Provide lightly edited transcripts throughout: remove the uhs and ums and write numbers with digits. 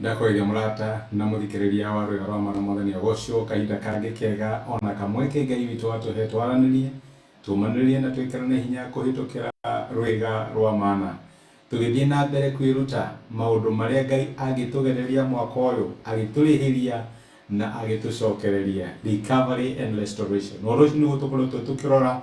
Ndakũgeithia mũrata na mũthikĩrĩria wa rwĩga rwa mana mwathani agocwo kahinda kangĩ kega ona kamweke Ngai witũ atũhe twaranĩrie tũmanĩrĩrie na twĩkĩrane hinya kũhĩtũkĩra rwĩga rwa mana tũgĩthiĩ na mbere kwĩruta maũndũ marĩa Ngai angĩtũgereria mwaka ũyũ agĩtũrĩhĩria na agĩtũcokereria recovery and restoration. Ũhoro ũcio nĩguo tũkoretwo tũkĩrora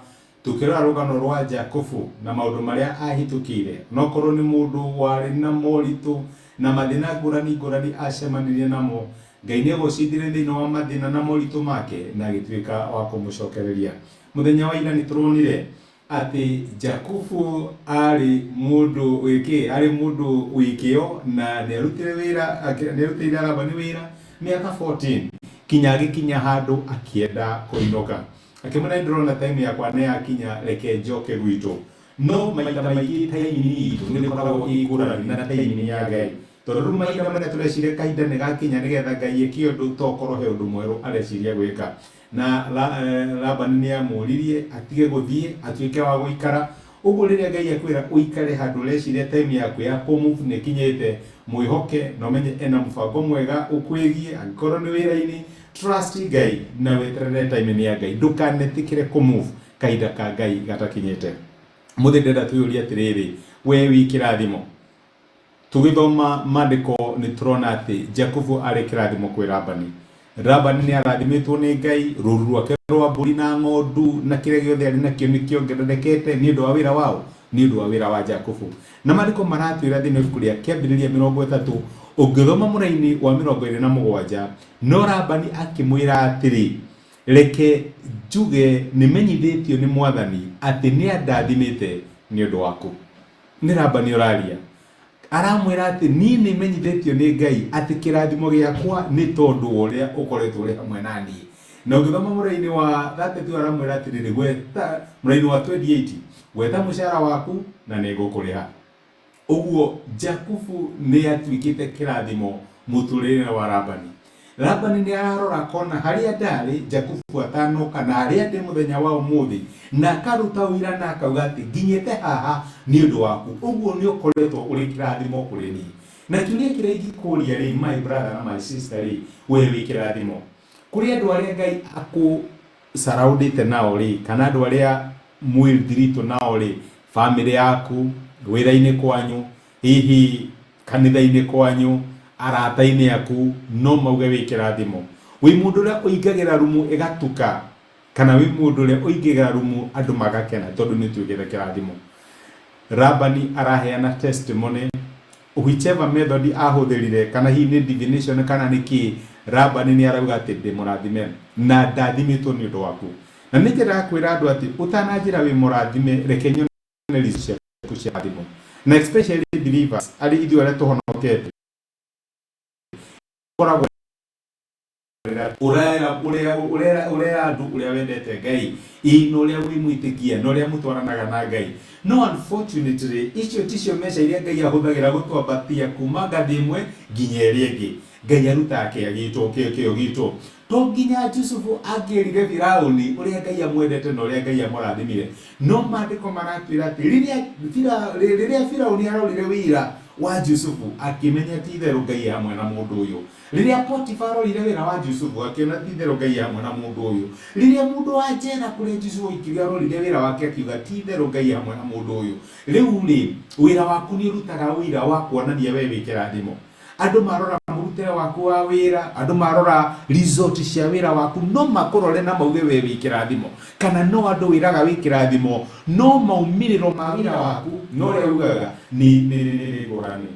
Tũkĩrora rũgano rwa Jakubu na maũndũ marĩa aahĩtũkĩire, no korũo nĩ mũndũ warĩ na moritũ na mathĩna ngũrani ngũrani aacemanirie namo, Ngai nĩ aagocithirie thĩinĩ wa mathĩna na moritũ make na agĩtuĩka wa kũmũcokereria. Mũthenya wa ira nĩ tũronire atĩ Jakubu aarĩ mũndũ wĩ kĩ? Aarĩ mũndũ wĩ kĩyo na nĩ arutire wĩra, nĩ arutĩire Labani wĩra mĩaka 14 kinya agĩkinya handũ akĩenda kũinũka. Akĩmwĩra nĩ ndĩrona time yakwa nĩ yakinya reke njoke gwitũ. No maita maingĩ timing itũ nĩ ĩkoragwo ĩ ngũrani na timing ya Ngai. Tondũ rĩu mahinda marĩa tũreciria kahinda nĩ gakinya nĩgetha Ngai eke ũndũ to ũkorwo he ũndũ mwerũ areciria gwĩka. Na Labani nĩ amũririe atige gũthiĩ atuĩke wa gũikara. Ũguo rĩrĩa Ngai akwĩra ũikare handũ ũreciria time yaku ya kũ move nĩ ĩkinyĩte, mwĩhoke na ũmenye ena mũbango mwega ũkwĩgiĩ, angĩkorwo nĩ wĩra-inĩ, Trust Ngai na weterere timing ya Ngai. Ndũkanetĩkĩre kũ move kahinda ka Ngai gatakinyĩte. Mũthĩ ndĩrenda twĩyũrie atĩrĩrĩ, we wĩ kĩrathimo? Tũgĩthoma maandĩko nĩ tũrona atĩ Jakubu arĩ kĩrathimo kwĩ Labani. Labani nĩ arathimĩtwo nĩ Ngai, rũru rwake rwa mbũri na ng'ondu na kĩrĩa gĩothe arĩ nakĩo nĩ kĩongererekete nĩ ũndũ wa wĩra wao, nĩ ũndũ wa wĩra wa Jakubu. Na maandĩko maratwĩra thĩinĩ wa ibuku rĩa Kĩambĩrĩria 30, ũngĩthoma mũraini wa 27, No Labani akĩmwĩra atĩrĩ, Reke njuge nĩmenyithĩtio nĩ mwathani atĩ nĩandathimĩte nĩ ũndũ waku. Nĩ Labani ũraria. Aramwĩra atĩ niĩ nĩmenyithĩtio nĩ Ngai atĩ kĩrathimo gĩakwa nĩ tondũ wa ũrĩa ũkoretwo ũrĩ hamwe na niĩ. Na ũngĩthoma mũraini wa 32 aramwĩra atĩrĩrĩ, gweta mũraini wa 28, gweta mũcara waku na nĩngũkũrĩha. Ũguo Jakubu nĩ atuĩkĩte kĩrathimo mũtũrĩre wa Labani. Labani nĩ ararora akona harĩa ndarĩ Jakubu atanoka na harĩa ndĩ mũthenya wa ũmũthĩ, na akaruta ũira na akauga atĩ nginyĩte haha nĩ ũndũ waku. Ũguo nĩ ũkoretwo ũrĩ kĩrathimo kũrĩ niĩ. Na kĩũria kĩrĩa ingĩkũria rĩ, my brother na my sister rĩ, we wĩ kĩrathimo? Kũrĩ andũ arĩa Ngai akũ surroundĩte nao rĩ, kana andũ arĩa mwĩ thiritũ nao rĩ, bamĩrĩ yaku, wĩra-inĩ kwanyu, hihi kanitha-inĩ kwanyu, arata-inĩ aku, no mauge wĩ kĩrathimo. Wĩ mũndũ ũrĩa ũingagĩra rumu ĩgatuka, kana wĩ mũndũ ũrĩa ũingagĩra rumu andũ magakena tondũ nĩ ũtuĩkĩte kĩrathimo. Labani araheana testimony whichever method ahũthĩrire kana hihi nĩ divination kana nĩ kĩ, Labani nĩ arauga atĩ ndĩ mũrathime na ndathimĩtwo nĩ ũndũ waku. Na nĩ nyendaga kwĩra andũ atĩ ũtananjĩra wĩ mũrathime reke nyone results ciaku cia rathimo. Na especially believers, arĩ ithuĩ arĩa tũhonokete, koragwo ũrera ũrĩa ũrera ũrera andũ ũrĩa wendete Ngai ĩ na ũrĩa wĩ mwĩtĩkia na ũrĩa mũtwaranaga na Ngai no unfortunately icio ticio meca iria Ngai ahũthagĩra gũtwambatia kuma ngathĩ ĩmwe nginya ĩrĩa ĩngĩ. Ngai arutaga kĩo gitũ kĩo gitũ. To nginya Jusufu angĩerire Firauni ũrĩa Ngai amwendete na ũrĩa Ngai amũrathimire. No maandĩko maratwĩra atĩ rĩrĩa Firauni arorire wĩra wa Jusufu akĩmenya ti itherũ Ngai e hamwe na mũndũ ũyũ. Rĩrĩa Potifa arorire wĩra wa Jusufu akĩona ti itherũ Ngai e hamwe na mũndũ ũyũ. Rĩrĩa mũndũ wa njera kũrĩa Jusufu aikirio arorire wĩra wake akiuga ti itherũ Ngai e hamwe na mũndũ ũyũ. Rĩu-rĩ, wĩra waku nĩ ũrutaga ũira wa kuonania wee wĩ kĩrathimo? Andũ marora mũrutĩre waku wa wĩra, andũ marora result cia wĩra waku, no makũrore na mauge we wĩ kĩrathimo. Kana no andũ wĩraga wĩ kĩrathimo, no maumĩrĩro ma wĩra waku na ũrĩa ugaga nĩ nĩ nĩ nĩ ngũrani.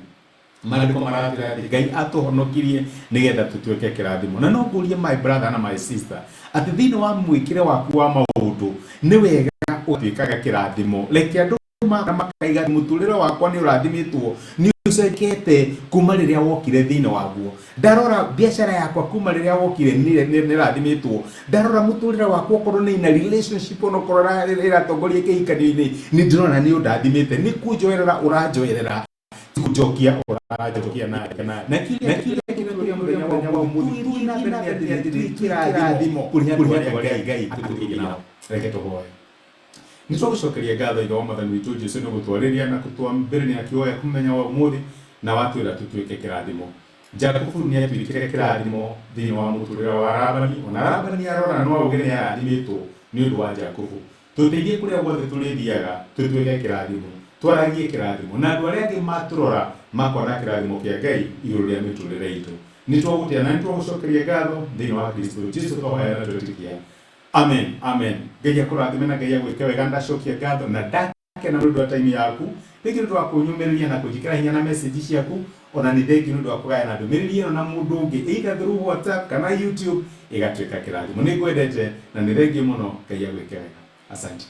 Maandĩko maratwĩra atĩ Ngai atũhonokirie nĩgetha tũtuĩke kĩrathimo. Na no ngũrie my brother na my sister, atĩ thĩinĩ wa mwĩkĩre waku wa maũndũ, nĩ wega ũgatuĩkaga kĩrathimo. Reke andũ na makaiga mũtũrĩre wakwa nĩ ũrathimĩtwo nĩ ũcekete kuma rĩrĩa wokire thĩinĩ waguo. Ndarora biacara yakwa kuma rĩrĩa wokire nĩ ĩrathimĩtwo. Ndarora mũtũrĩre wakwa okorwo nĩ ina relationship onokorwo ĩratongoria kĩhikanio-inĩ nĩ ndĩrona nĩ ũndathimĩte, nĩ kũnjoerera ũranjoerera, ti kũnjokia ũranjokia na na kĩrĩa kĩrĩa mũthenya wa ũmũthĩ tũthiĩ na mbere nĩ atĩ nĩ kĩrathimo kũrĩ andũ arĩa Ngai atũtigĩire nao. Reke tũhoe. Nĩ twagũcokeria ngatho Ithe wa Mwathani witũ Jesu nĩ gũtwarĩria na kũtwambĩrĩria na kiugo gĩaku mũthenya wa ũmũthĩ na watwĩra tũtuĩke kĩrathimo. Jakubu nĩ atuĩkire kĩrathimo thĩinĩ wa mũtũrĩre wa Labani, ona Labani arora no auge nĩ arathimĩtwo nĩ ũndũ wa Jakubu. Tũteithie kũrĩa guothe tũrĩthiaga tũtuĩke kĩrathimo, twaragie kĩrathimo, na andũ arĩa angĩ matũrora makona kĩrathimo kĩa Ngai igũrũ rĩa mĩtũrĩre itũ. Nĩ twagũtĩa na nĩ twagũcokeria ngatho thĩinĩ wa Kristo Jesu twahoya na twetĩkia. Amen, amen. Ngai akũrathime na Ngai agwĩke wega. Ndacokia ngatho na ndakena nĩ ũndũ wa time yaku. Thengiũ nĩ ũndũ wa kũnyũmĩrĩria na kũnjĩkĩra hinya na message ciaku. Ona nĩ thengiũ nĩ ũndũ wa kũgayana ndũmĩrĩri ĩno na mũndũ ũngĩ either through WhatsApp kana YouTube ĩgatuĩka kĩrathimo. Nĩ ngwendete na nĩ thengiũ mũno. Ngai agwĩke wega. Asante.